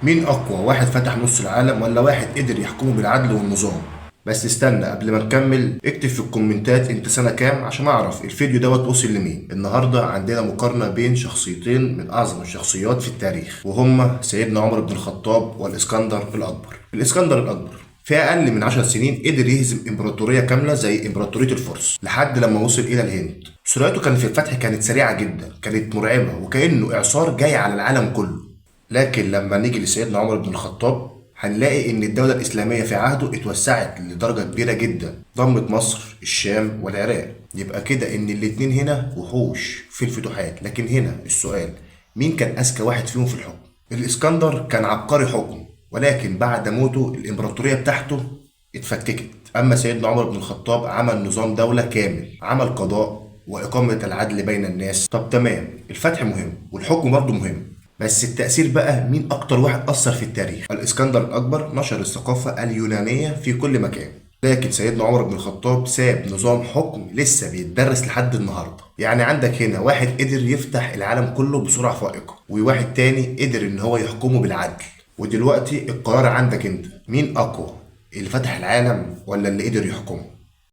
مين أقوى واحد فتح نص العالم ولا واحد قدر يحكمه بالعدل والنظام؟ بس استنى قبل ما نكمل، اكتب في الكومنتات انت سنة كام عشان اعرف الفيديو دوت وصل لمين. النهاردة عندنا مقارنة بين شخصيتين من اعظم الشخصيات في التاريخ، وهما سيدنا عمر بن الخطاب والاسكندر الاكبر. الاسكندر الاكبر في اقل من 10 سنين قدر يهزم امبراطورية كاملة زي امبراطورية الفرس لحد لما وصل الى الهند. سرعته كان في الفتح كانت سريعة جدا، كانت مرعبة، وكأنه اعصار جاي على العالم كله. لكن لما نيجي لسيدنا عمر بن الخطاب هنلاقي ان الدولة الاسلامية في عهده اتوسعت لدرجة كبيرة جدا، ضمت مصر، الشام والعراق. يبقى كده ان الاتنين هنا وحوش في الفتوحات. لكن هنا السؤال، مين كان اذكى واحد فيهم في الحكم؟ الاسكندر كان عبقري حكم، ولكن بعد موته الامبراطورية بتاعته اتفككت. اما سيدنا عمر بن الخطاب عمل نظام دولة كامل، عمل قضاء وإقامة العدل بين الناس. طب تمام، الفتح مهم والحكم برضه مهم، بس التأثير بقى مين أكتر واحد أثر في التاريخ؟ الإسكندر الأكبر نشر الثقافة اليونانية في كل مكان، لكن سيدنا عمر بن الخطاب ساب نظام حكم لسه بيتدرس لحد النهارده. يعني عندك هنا واحد قدر يفتح العالم كله بسرعة فائقة، وواحد تاني قدر إن هو يحكمه بالعدل. ودلوقتي القرار عندك انت، مين أقوى، اللي فتح العالم ولا اللي قدر يحكمه؟